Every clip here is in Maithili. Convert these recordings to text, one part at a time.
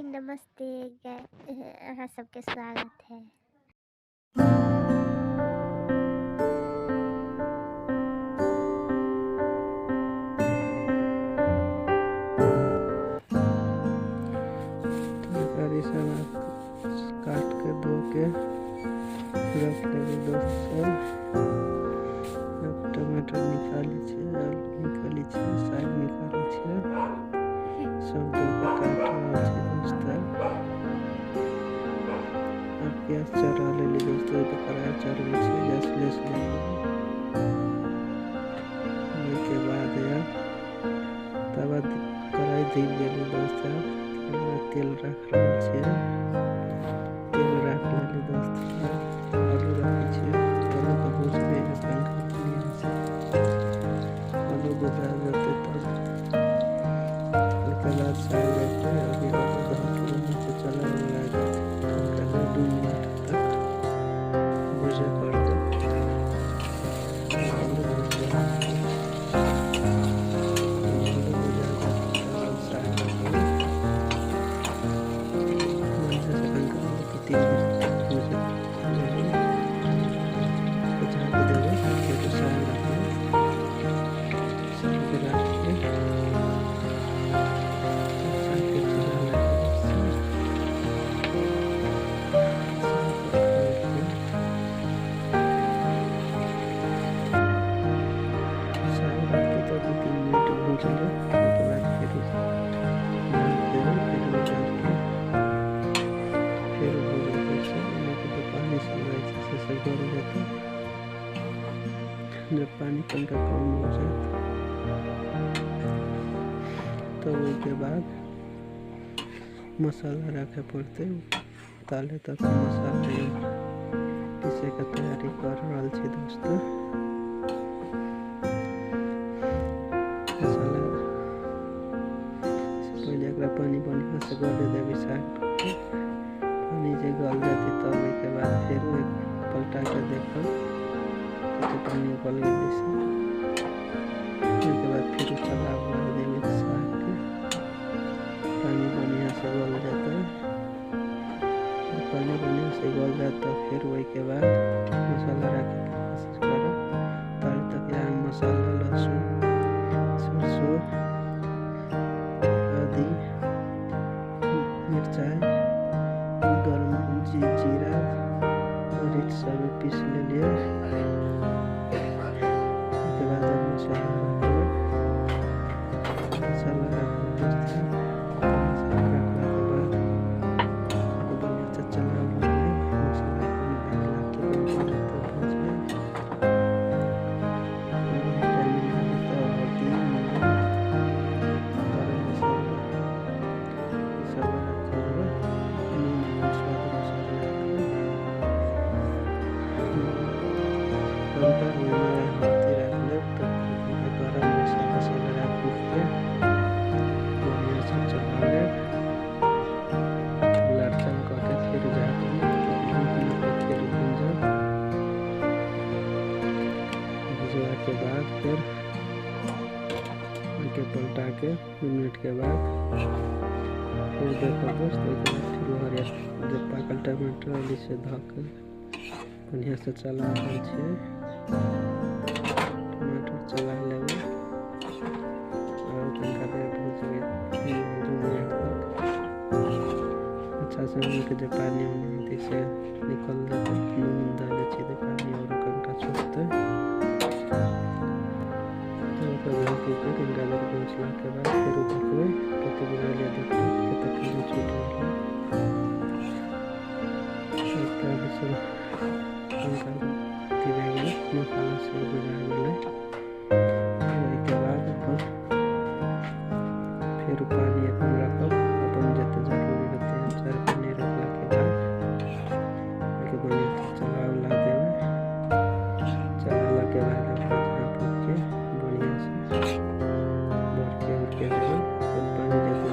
नमस्ते, अहाँ सबके स्वागत है। तरकारी सब काट के धो के रख लेबै दोस्त सब। अब टमाटर निकालै छियै, आलू निकालै छियै, साग निकालै छियै, सब धो के काट रहल छै दोस्त। अब गैस चढ़ा लेली दोस्त, कढ़ाई चढ़बै छियै, गैस लेस लेली। ओहिके बाद तब कढ़ाई धीप गेली दोस्त। तेल राख रहल छियै, तेल राख लेली दोस्त। आलू रखै छियै, आलूके भुजबै बढ़िआँसँ, आलू भुजा जेतै तब ओहिके बाद साग रखबै। अभी आलू धऽ चला उला जेतै, 2 मिनट तक भुजै पड़तै। आलू भुजबै, आलू भुजा जेतै तब साग रखबै। 3 मिनट तक भुजै झाँकि देबै, फेर साग रखबै, साग राखिके सागके चला लेबै। साग राखिके तो 2-3 मिनट भुजलै, ओहिके बाद फेर झाँकि देबै, फेर झाँकिके फेर भुजबै। ओहिमे पानी सब रहै छै से सब गल जेतै। जब पानी तनिका कम हो जायत तब ओहिके बाद मसाला राखे पड़तै। ताले तक मसाला पीसैके तैयारी कर रहल छी दोस्त। मसाला से पहिले एकरा पानी बढ़िआँसँ गले देबै। सागके पानी जे गल जेतै तब ओहिके बाद फेर पलटा के देखब कते पानी गल गेलै से। ओहिके बाद फेर चला उला देबै सागके, पानी बढ़िआँसँ गल जेतै। पानी बढ़िआँसँ गल जायत तऽ फेर ओहिके बाद मसाला राखैके कोशिश करब। ताले तक यहाँ मसाला लहसुन सरसों आदि मिरचाइ गरम जीरा मरीच सब पीस लेलियै। ओहिके बाद मसाला रखबै, मसाला रखबै दोस्त। मसाला रखलाके बाद बढ़िआँसँ चला उला लेब। मसालाके दाग लागतै तऽ भुजि लेब। हल्दी नून गरम मसाला सब राखि लेबै। नून स्वाद अनुसार राखबै। ओहिमे हल्दी राखि लेब तऽ गरम मसाला सब राखि के बढ़िआँसँ चला लेब। लहसुन कऽ के फेर झाँकबै, फेर भूजब। भुजलाके बाद फेर ओहिके पलटा के 2 मिनट के बाद फिर देखब दोस्त। ओहिके बाद फिर हरियर जे पाकल टमाटर अली से धऽ के बढ़िआँसँ चला रहल छियै। टमाटर चला लेबै और तनिका देर भुजबै 2 मिनट तक अच्छा से। ओहिके जे पानी उनी हेतै से निकल जेतै। नून दऽ दै छियै तऽ पानी आओर कनिका छुटतै। तऽ ओकरा झाँकि के कनिका देर भुजलाके बाद फेर देखबै कते भुजलियै, देखबै कते पानी छुटि गेलै। तनिका अथी भए गेलै, मसाला से भुजा गेलै। ओहिके बाद अपन फेर पानी अपन राखब, अपन जते जरूरी हेतै अनुसार पानी रखलाके बाद ओहिके बढ़िआँसँ चला उला देबै। चलालाके बाद ओकरा झाँपि के बढ़िआँसँ भरके उरके देबै। अपन पानी जते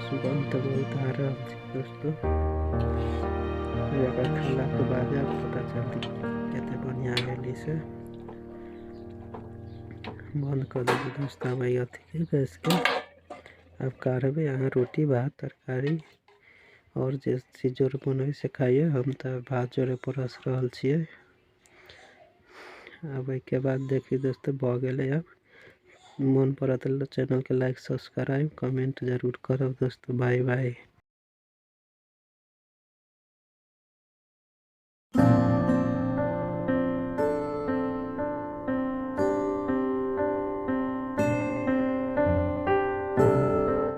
सुगंध तऽ बहुत आ रहल छै दोस्तो। एकर खेलाके बाद आब पता चलतै कते बढ़िआँ भेलै से। बंद कऽ देबै दोस्त आब एहि अथीके गैसके। आब काढ़बै अहाँ रोटी भात तरकारी आओर जे चीज जोरे मन होइ से खाइए। हम तऽ भात जोरे परसि रहल छियै। आब एहिके बाद देखी दोस्तो भऽ गेलै। आब मोन पड़त चैनलके लाइक सब्सक्राइब कमेंट जरूर करब दोस्तो। Bye bye.